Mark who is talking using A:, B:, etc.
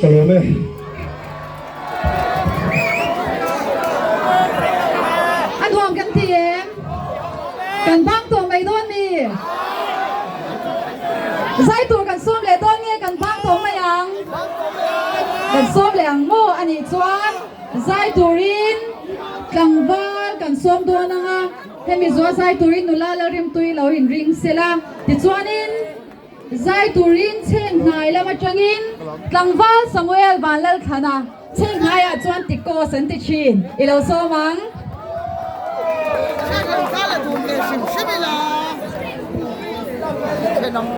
A: Ka lawm e.
B: A nuam kan ti em? Kan bang tawh mai dawn mi? Zai tur kan sawm leh dawn nge kan bang tawh mai ang? Kan sawm leh ang maw a nih chuan zai turin tlangval kan sawm dawn ang a, hemi zual zai turin nula Lalrimtui lo inring sela, tichuanin Zai turin Chenghnai lam atangin tlangval Samuel Vanlalthlana Chenghnaiah chuan Tikos an ti thin. I lo sawm ang.